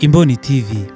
Imboni TV.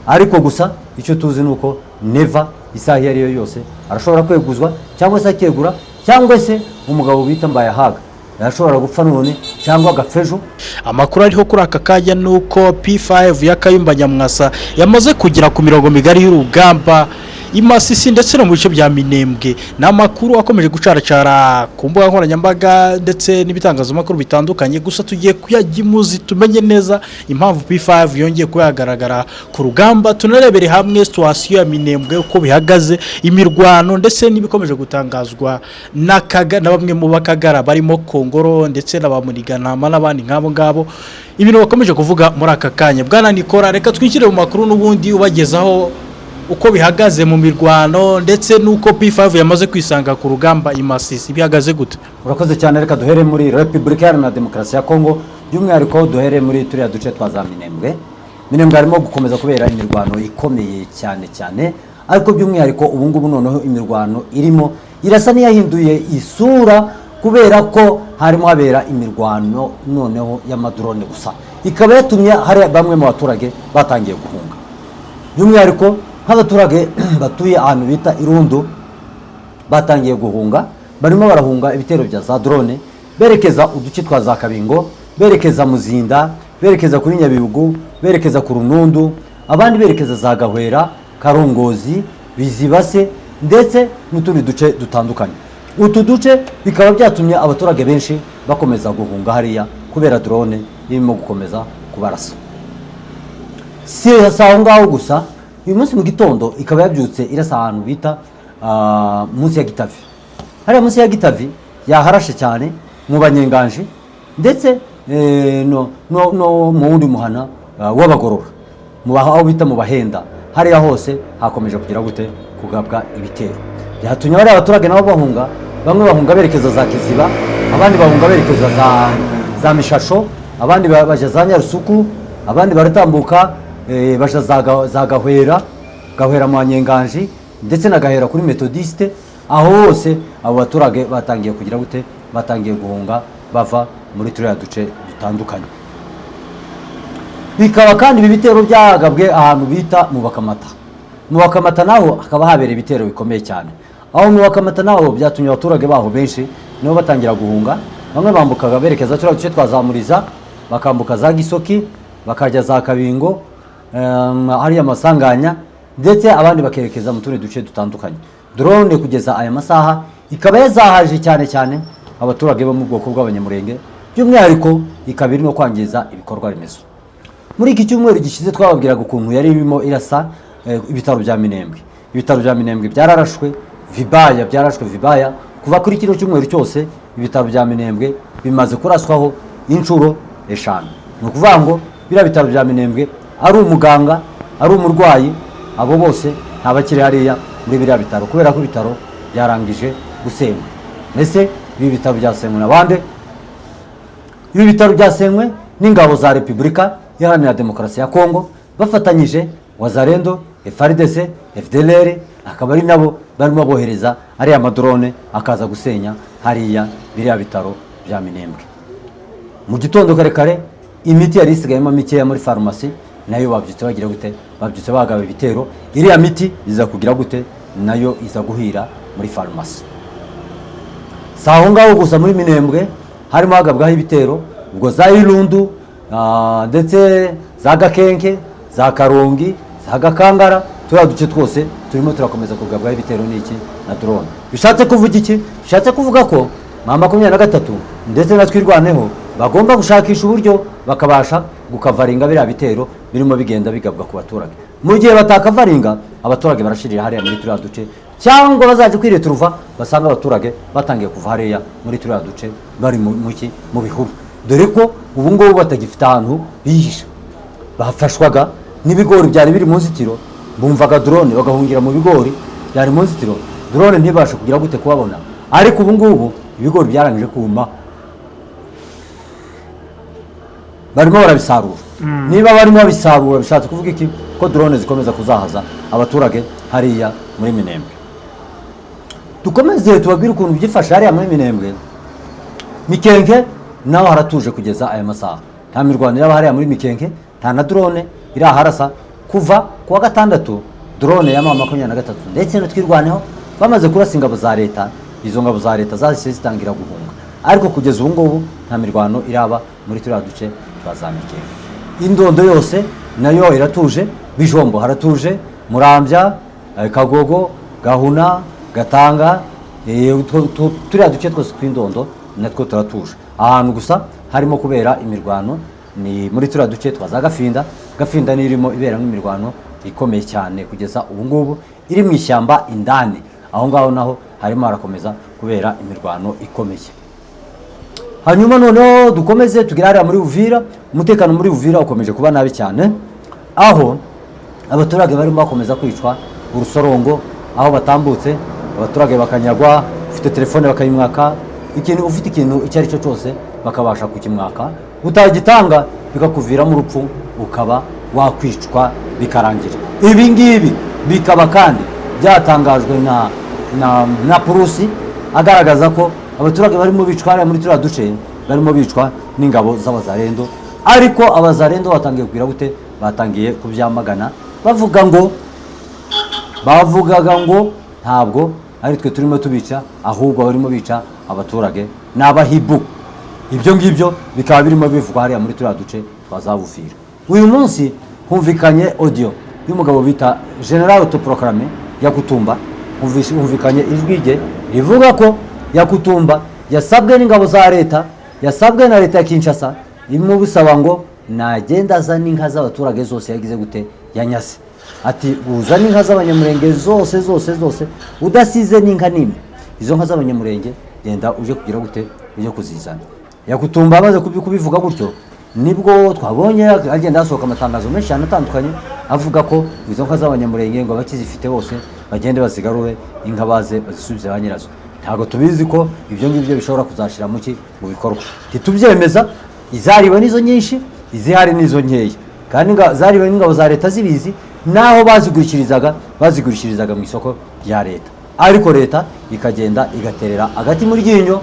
Ariko gusa icyo tuzi ni uko Neva isaha iyo ari yo yose arashobora kweguzwa cyangwa se akegura, cyangwa se umugabo bita Mbayahaga arashobora gupfa none cyangwa agapfa ejo. Amakuru ariho kuri aka kanya ni uko P5 ya Kayumba Nyamwasa yamaze kugera ku mirongo migari y'urugamba i Masisi ndetse no mu bice bya Minembwe. Ni amakuru akomeje gucaracara ku mbuga nkoranyambaga ndetse n'ibitangazamakuru bitandukanye. Gusa tugiye kuyajya imuzi tumenye neza impamvu P5 yongeye kuba yagaragara ku rugamba, tunarebere hamwe situation ya Minembwe uko bihagaze, imirwano ndetse n'ibikomeje gutangazwa na bamwe mu bakagara barimo Kongoro ndetse na ba Muniganama n'abandi nk'abo ngabo, ibintu bakomeje kuvuga muri aka kanya. Bwana Nikora, reka twinjire mu makuru n'ubundi ubagezaho uko bihagaze mu mirwano ndetse n'uko P5 yamaze kwisanga ku rugamba i Masisi, bihagaze gute? Urakoze cyane. Reka duhere muri Repubulika Iharanira Demokarasi ya Kongo, by'umwihariko duhere muri turiya duce twa za Minembwe. Minembwe harimo gukomeza kubera imirwano ikomeye cyane cyane, ariko by'umwihariko ubu ngubu noneho imirwano irimo irasa n'iyahinduye isura, kubera ko harimo habera imirwano noneho y'amadrone gusa, ikaba yatumye hari bamwe mu baturage batangiye guhunga, by'umwihariko nk'abaturage batuye ahantu bita Irundu batangiye guhunga. Barimo barahunga ibitero bya za drone berekeza uduce twa za Kabingo, berekeza Muzinda, berekeza kuri Nyabibugu, berekeza ku Runundu, abandi berekeza za Gahwera, Karongozi, Bizibase ndetse n'utundi duce dutandukanye. Utu duce bikaba byatumye abaturage benshi bakomeza guhunga hariya kubera drone irimo gukomeza kubarasa. Si aho ngaho gusa, uyu munsi mu gitondo ikaba yabyutse irasa ahantu bita munsi ya Gitavi. Hariya munsi ya Gitavi yaharashe cyane mu Banyenganji ndetse no mu wundi muhana w'Abagorora, aho bita mu Bahenda. Hariya hose hakomeje kugira gute? Kugabwa ibitero byatumye bariya abaturage nabo bahunga. Bamwe bahunga berekeza za Kiziba, abandi bahunga berekeza za Mishasho, abandi baja za Nyarusuku, abandi baratambuka baja za Gahwera, Gahwera mu Banyenganji ndetse na Gahera kuri Methodiste. Aho hose abo baturage batangiye kugira gute? Batangiye guhunga bava muri turiya duce dutandukanye. Bikaba kandi ibi bitero byagabwe ahantu bita mu Bakamata. Mu Bakamata naho hakaba habereye ibitero bikomeye cyane. Aho mu Bakamata naho byatumye abaturage baho benshi nabo batangira guhunga. Bamwe bambukaga berekeza turiya duce twa za Muriza, bakambuka za Gisoki, bakajya za Kabingo, hariya Masanganya, ndetse abandi bakerekeza mu tundi duce dutandukanye. Drone kugeza aya masaha ikaba yazahaje cyane cyane abaturage bo mu bwoko bw'Abanyamurenge, by'umwihariko ikaba irimo kwangiza ibikorwa remezo. Muri iki cyumweru gishize twababwiraga ukuntu yari irimo irasa ibitaro bya Minembwe. Ibitaro bya Minembwe byararashwe vibaya, byarashwe vibaya. Kuva kuri kino cyumweru cyose ibitaro bya Minembwe bimaze kuraswaho inshuro 5. Ni ukuvuga ngo biriya bitaro bya Minembwe, ari umuganga, ari umurwayi, abo bose nta bakiri hariya muri biriya bitaro, kubera ko ibitaro byarangije gusenywa. Ese ibi bitaro byasenywe na bande? Ibi bitaro byasenywe n'ingabo za Repubulika Iharanira Demokarasi ya Kongo bafatanyije Wazalendo, FARDC, FDLR, akaba ari nabo barimo bohereza ariya madrone akaza gusenya hariya biriya bitaro bya Minembwe. Mu gitondo kare kare imiti yari isigayemo mikeya muri farumasi nayo babyutse bagira gute? Babyutse bagaba ibitero, iriya miti iza kugira gute? Nayo iza guhira muri farumasi. Si aho ngaho gusa muri Minembwe harimo hagabwaho ibitero, ubwo za Irundu, ndetse za Gakenke, za Karongi, za Gakangara, turiya duce twose turimo turakomeza kugabwaho ibitero n'iki? Na drone. Bishatse kuvuga iki? Bishatse kuvuga ko M23 ndetse na Twirwaneho bagomba gushakisha uburyo bakabasha gukavaringa biriya bitero birimo bigenda bigabwa ku baturage. Mu gihe batakavaringa, abaturage barashirira hariya muri turiya duce, cyangwa bazajya kwireturuva basanga abaturage batangiye kuva hariya muri turiya duce bari mu bihuru, dore ko ubu ngubu batagifite ahantu bihisha. Bafashwaga n'ibigori byari biri mu nzitiro, bumvaga drone bagahungira mu bigori byari mu nzitiro, drone ntibashe kugira gute? Kubabona. Ariko ubu ngubu ibigori byarangije kuma, barimo barabisarura. Niba barimo babisarura, bishatse kuvuga iki? Ko drone zikomeza kuzahaza abaturage hariya muri Minembwe. Dukomeze tubabwire ukuntu byifashe hariya muri Minembwe. Mikenke naho haratuje kugeza aya masaha, nta mirwano iraba hariya muri Mikenke, nta na drone iraharasa kuva ku wa gatandatu. Drone ya M23 ndetse na Twirwaneho bamaze kurasa ingabo za leta, izo ngabo za leta zahise zitangira guhunga, ariko kugeza ubu ngubu nta mirwano iraba muri turiya duce twa za Mikenke. Indondo yose nayo iratuje, Bijombo haratuje, Murambya, Kagogo, Gahuna, Gatanga, turiya duce twose tw'Indondo natwo turatuje. Ahantu gusa harimo kubera imirwano ni muri turiya duce twa za Gafinda. Gafinda ni irimo iberamo imirwano ikomeye cyane kugeza ubu ngubu, iri mu ishyamba indani aho ngaho naho harimo harakomeza kubera imirwano ikomeye. Hanyuma noneho dukomeze tugere hariya muri Uvira. Umutekano muri Uvira ukomeje kuba nabi cyane, aho abaturage barimo bakomeza kwicwa urusorongo, aho batambutse abaturage bakanyagwa, ufite telefone bakayimwaka, ikintu ufite, ikintu icyo ari cyo cyose bakabasha kukimwaka, utagitanga bikakuviramo urupfu, ukaba wakwicwa bikarangira. Ibi ngibi bikaba kandi byatangajwe na Purusi, agaragaza ko abaturage barimo bicwa hariya muri turiya duce barimo bicwa n'ingabo z'Abazarendo. Ariko Abazarendo batangiye kugira gute? Batangiye kubyamagana, bavuga ngo, bavugaga ngo ntabwo ari twe turimo tubica, ahubwo barimo bica abaturage ni Abahibu. Ibyo ngibyo bikaba birimo bivugwa hariya muri turiya duce twa za Buvira. Uyu munsi humvikanye audio y'umugabo bita General autoproclamé Yakutumba. Humvikanye ijwi rye rivuga ko Yakutumba yasabwe n'ingabo za leta, yasabwe na leta ya Kinshasa, imubisaba ngo nagenda azane inka z'abaturage zose yagize gute, yanyaze. Ati uzane inka z'Abanyamurenge zose zose zose, udasize n'inka n'imwe. Izo nka z'Abanyamurenge genda uje kugira gute, uje kuzizana. Yakutumba amaze kubivuga gutyo, nibwo twabonye agenda hasohoka amatangazo menshi cyane atandukanye avuga ko izo nka z'Abanyamurenge ngo abakizifite bose bagende bazigarure, inka baze bazisubize ba nyirazo. Ntabwo tubizi ko ibyo ngibyo bishobora kuzashira mu ki, mu bikorwa, ntitubyemeza. Izariwe nizo nyinshi, izihari nizo nkeya, kandi zariwe n'ingabo za leta zibizi, naho bazigurishirizaga, bazigurishirizaga mu isoko rya leta, ariko leta ikagenda igaterera agati mu ryinyo,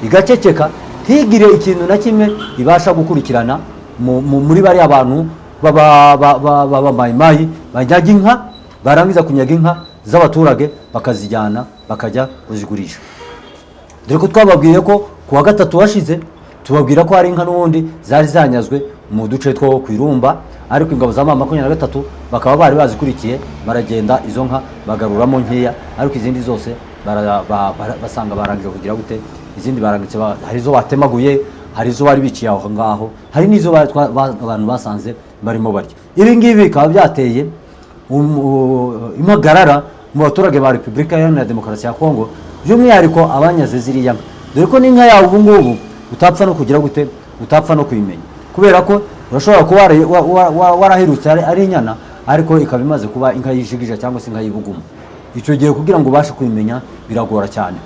igaceceka, ntigire ikintu na kimwe ibasha gukurikirana muri bariya bantu b'Abamayimayi banyaga inka, barangiza kunyaga inka z'abaturage bakazijyana bakajya kuzigurisha. Dore ko twababwiye ko ku wa gatatu washize, tubabwira ko hari inka n'ubundi zari zanyazwe mu duce two ku Irumba, ariko ingabo za M23 bakaba bari bazikurikiye, baragenda izo nka bagaruramo nkeya, ariko izindi zose basanga barangije kugira gute, izindi barangitse, hari izo batemaguye, hari izo bari biciye aho ngaho, hari n'izo abantu basanze barimo barya. Ibi ngibi bikaba byateye impagarara mu baturage ba Repubulika Iharanira Demokarasi ya Kongo, by'umwihariko abanyaze ziriya nka, dore ko n'inka yawe ubu ngubu utapfa no kugira gute, utapfa no kuyimenya, kubera ko urashobora kuba waraherutse ari inyana, ariko ikaba imaze kuba inka y'ijigija cyangwa se inka y'ibuguma. Icyo gihe kugira ngo ubashe kuyimenya biragora cyane.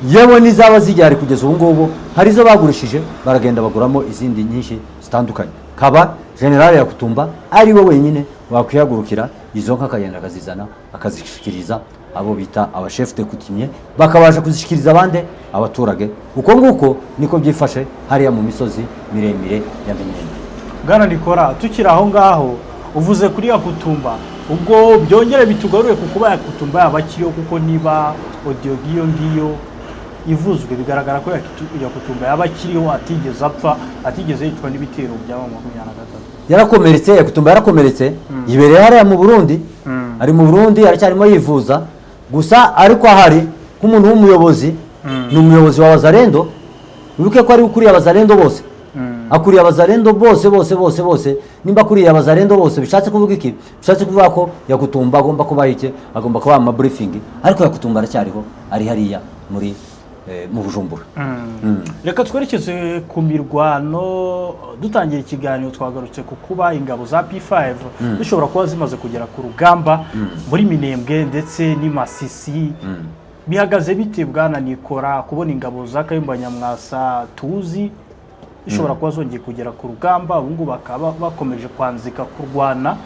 Yewe n'izaba zigihari kugeza ubu ngubu, hari izo bagurishije, baragenda baguramo izindi nyinshi zitandukanye. Kaba Generale Yakutumba ari we wenyine wakwihagurukira izo nka, akagenda akazizana, akazishyikiriza abo bita abashefu de coutumier, bakabasha kuzishyikiriza abandi abaturage. Uko nguko niko byifashe hariya mu misozi miremire ya Minembwe. Bwana Nikora, tukiri aho ngaho uvuze kuri Yakutumba, ubwo byongere bitugarure ku kuba Yakutumba yaba akiriho, kuko niba audio ngiyo ngiyo ivuzwe bigaragara ko Yakutumba yaba akiriho, atigeze apfa, atigeze yicwa n'ibitero bya M23. Yarakomeretse, Yakutumba yarakomeretse, yibereye hariya mu Burundi. Ari mu Burundi, aracyarimo yivuza gusa, ariko ahari nk'umuntu w'umuyobozi, ni umuyobozi wa Wazalendo. Wibuke ko ari ukuriye Abazalendo bose, akuriye Abazalendo bose bose bose bose. Nimba akuriye Abazalendo bose, bishatse kuvuga iki? Bishatse kuvuga ko Yakutumba agomba kuba iki, agomba kuba ama briefing. Ariko Yakutumba aracyariho, ari hariya muri mu Bujumbura. Reka twerekeze ku mirwano. Dutangira ikiganiro twagarutse ku kuba ingabo za P5 zishobora kuba zimaze kugera ku rugamba muri Minembwe ndetse n'i Masisi. Bihagaze bite, bwana Nikora, kubona ingabo za Kayumba Nyamwasa tuzi zishobora kuba zongeye kugera ku rugamba, ubu ngubu bakaba bakomeje kwanzika kurwana,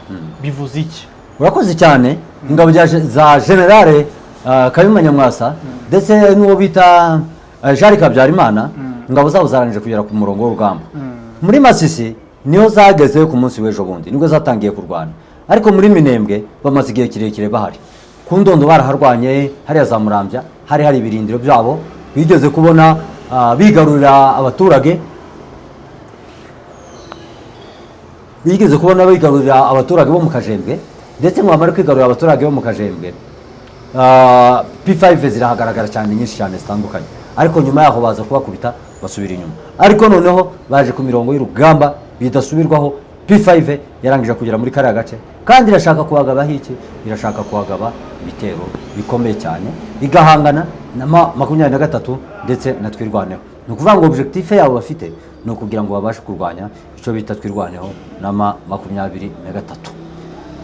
bivuze iki? Urakoze cyane. Ingabo za Generale Kayumba Nyamwasa ndetse n'uwo bita Jari Habyarimana, ingabo zabo zarangije kugera ku murongo w'urugamba muri Masisi. Niho zagezeyo ku munsi w'ejo bundi, nibwo zatangiye kurwana. Ariko muri Minembwe bamaze igihe kirekire bahari. Ku Ndondo baraharwanye, hariya za Murambya hari hari ibirindiro byabo, bigeze kubona bigarurira abaturage, bigeze kubona bigarurira abaturage bo mu Kajembwe. Ndetse ngo bamare kwigarurira abaturage bo mu Kajembwe, P5 zirahagaragara cyane, nyinshi cyane zitandukanye. Ariko nyuma yaho baza kubakubita basubira inyuma. Ariko noneho baje ku mirongo y'urugamba bidasubirwaho. P5 yarangije kugera muri kariya gace, kandi irashaka kuhagaba iki? Irashaka kuhagaba ibitero bikomeye cyane, igahangana na M23 ndetse na Twirwaneho. Ni ukuvuga ngo objectif yabo bafite ni ukugira ngo babashe kurwanya icyo bita Twirwaneho na M23.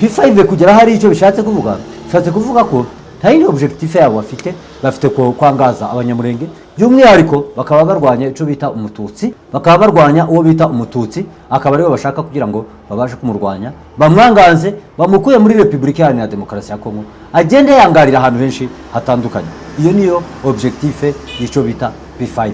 P5 kugera hari icyo bishatse kuvuga, bishatse kuvuga ko nta yindi objectif yabo bafite. Bafite kwangaza Abanyamurenge, by'umwihariko bakaba barwanya icyo bita Umututsi, bakaba barwanya uwo bita Umututsi, akaba ariwe bashaka kugira ngo babashe kumurwanya, bamwangaze, bamukuye muri Repubulika Iharanira Demokarasi ya Kongo, agende yangarira ahantu henshi hatandukanye. Iyo niyo objectif y'icyo bita P5.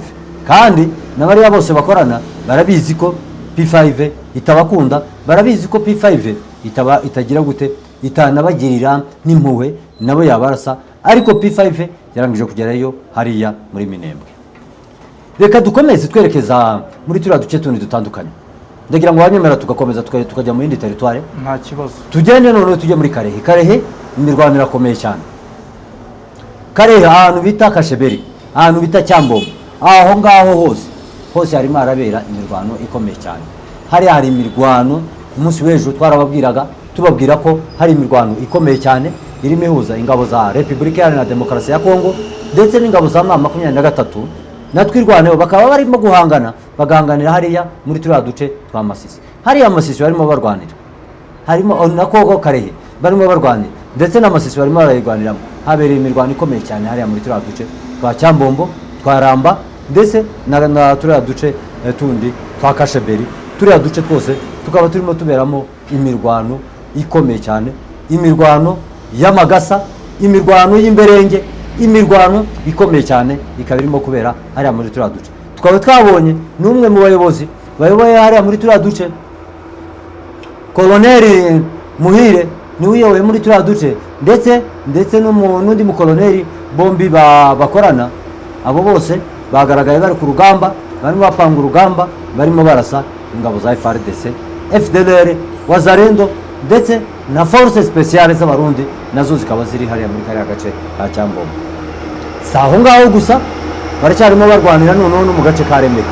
Kandi na bariya bose bakorana barabizi ko P5 itabakunda, barabizi ko P5 itaba itagira gute, itanabagirira n'impuhwe, nabo yabarasa. Ariko P5 yarangije kugerayo hariya muri Minembwe. Reka dukomeze twerekeza muri turiya duce tundi dutandukanye. Ndagira ngo wanyemera tugakomeza tukajya mu yindi territoire. Nta kibazo. Tugende noneho tujye muri Karehe. Karehe imirwano irakomeye cyane. Karehe ahantu bita Kasheberi, ahantu bita Cyambombo, aho ngaho hose hose harimo harabera imirwano ikomeye cyane. Hariya hari imirwano. Ku munsi w'ejo twarababwiraga, tubabwira ko hari imirwano ikomeye cyane irimo ihuza ingabo za Repubulika Iharanira Demokarasi ya Kongo ndetse n'ingabo za M23 na Twirwaneho, bakaba barimo guhangana, bagahanganira hariya muri turiya duce twa Masisi. Hariya Masisi barimo barwanira, harimo na Kongo Karehe barimo barwanira, ndetse na Masisi barimo barayirwaniramo. Habereye imirwano ikomeye cyane hariya muri turiya duce twa Cyambombo, twa Ramba, ndetse na turiya duce tundi twa Kasheberi. Turiya duce twose tukaba turimo tuberamo imirwano ikomeye cyane, imirwano y'amagasa, imirwano y'imberenge, imirwano ikomeye cyane ikaba irimo kubera hariya muri turiya duce. Tukaba twabonye n'umwe mu bayobozi bayoboye hariya muri turiya duce, Koloneli Muhire niwe uyoboye muri turiya duce, ndetse n'undi mukoloneli bombi bakorana. Abo bose bagaragaye bari ku rugamba, barimo bapanga urugamba, barimo barasa ingabo za FARDC, FDLR, Wazalendo ndetse na force spéciale z'Abarundi, nazo zikaba ziri hariya muri kariya gace ka Cyambombo. Si aho ngaho gusa, baracyarimo barwanira noneho no mu gace ka Remeka.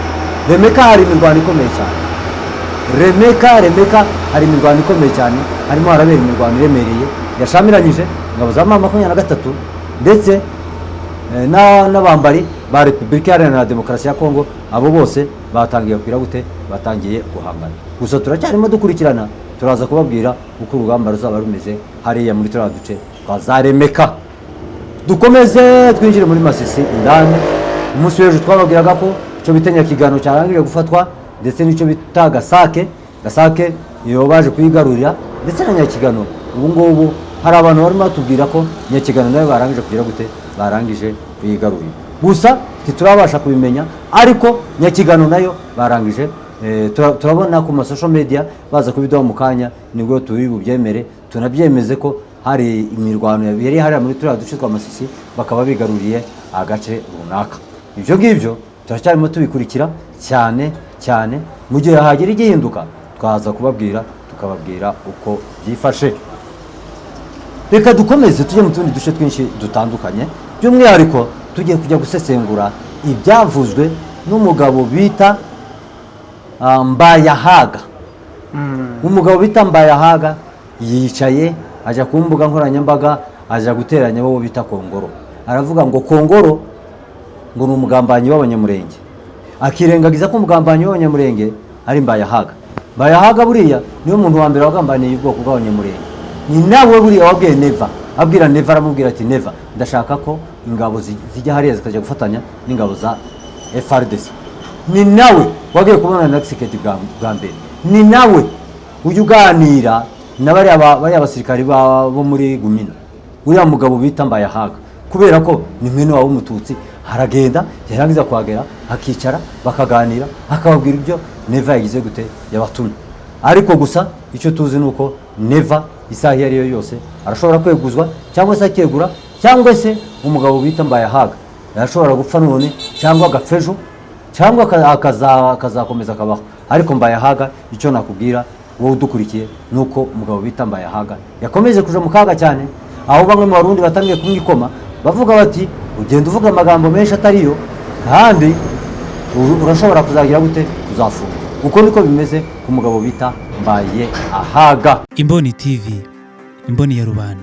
Remeka hari imirwano ikomeye cyane. Remeka hari imirwano ikomeye cyane, harimo harabera imirwano iremereye yashamiranyije ingabo za M23 ndetse n'abambari ba Repubulika Iharanira Demokarasi ya Kongo. Abo bose batangiye kugira gute? Batangiye guhangana. Gusa turacyarimo dukurikirana, turaza kubabwira uko urugamba ruzaba rumeze hariya muri turiya duce twa za Remeka. Dukomeze twinjire muri Masisi indani. Umunsi w'ejo twababwiraga ko icyo bita Nyakigano cyarangije gufatwa, ndetse n'icyo bita Gasake. Gasake iyo baje kuyigarurira, ndetse na Nyakigano. Ubu ngubu hari abantu barimo batubwira ko Nyakigano nayo barangije kugira gute? Barangije kuyigarurira. Gusa ntiturabasha kubimenya, ariko Nyakigano nayo barangije. Turabona ku ma social media baza kubiduha mu kanya, nibwo turi bubyemere, tunabyemeze ko hari imirwano yari hariya muri turiya duce twa Masisi, bakaba bigaruriye agace runaka. Ibyo ngibyo turacyarimo tubikurikira cyane cyane. Mu gihe hagira igihinduka twaza kubabwira, tukababwira uko byifashe. Reka dukomeze tujye mu tundi duce twinshi dutandukanye. By'umwihariko tugiye kujya gusesengura ibyavuzwe n'umugabo bita Mbayahaga. Umugabo bita Mbayahaga yicaye ajya ku mbuga nkoranyambaga, ajya guteranya abo bita Kongoro. Aravuga ngo Kongoro ngo ni umugambanyi w'Abanyamurenge, akirengagiza ko umugambanyi w'Abanyamurenge ari Mbayahaga. Mbayahaga buriya niwe muntu wa mbere wagambaniye ubwoko bw'Abanyamurenge. Ni nawe buriya wabwiye Neva, abwira Neva, aramubwira ati: "Neva, ndashaka ko ingabo zijya hariya zikajya gufatanya n'ingabo za FARDC." Ni nawe wagiye kubona na Tshisekedi bwa mbere. Ni nawe ujya uganira na bariya basirikari bo muri Gumina, uriya mugabo bita Mbayahaga, kubera ko ni mwene wabo w'Umututsi. Aragenda, yarangiza kuhagera akicara, bakaganira, akababwira ibyo Neva yagize gute, yabatumye. Ariko gusa icyo tuzi ni uko Neva isaha iyo ari yo yose arashobora kweguzwa cyangwa se akegura, cyangwa se umugabo bita Mbayahaga arashobora gupfa none cyangwa agapfa ejo cyangwa akazakomeza akabaho. Ariko Mbayahaga, icyo nakubwira wowe udukurikiye ni uko umugabo bita Mbayahaga yakomeje kuja mu kaga cyane, aho bamwe mu Barundi batangiye kumwikoma, bavuga bati: "Ugenda uvuga amagambo menshi atariyo, kandi urashobora kuzagira gute? Kuzafunga." Uko niko bimeze ku mugabo bita Mbaye Ahaga. Imboni TV, imboni ya rubanda.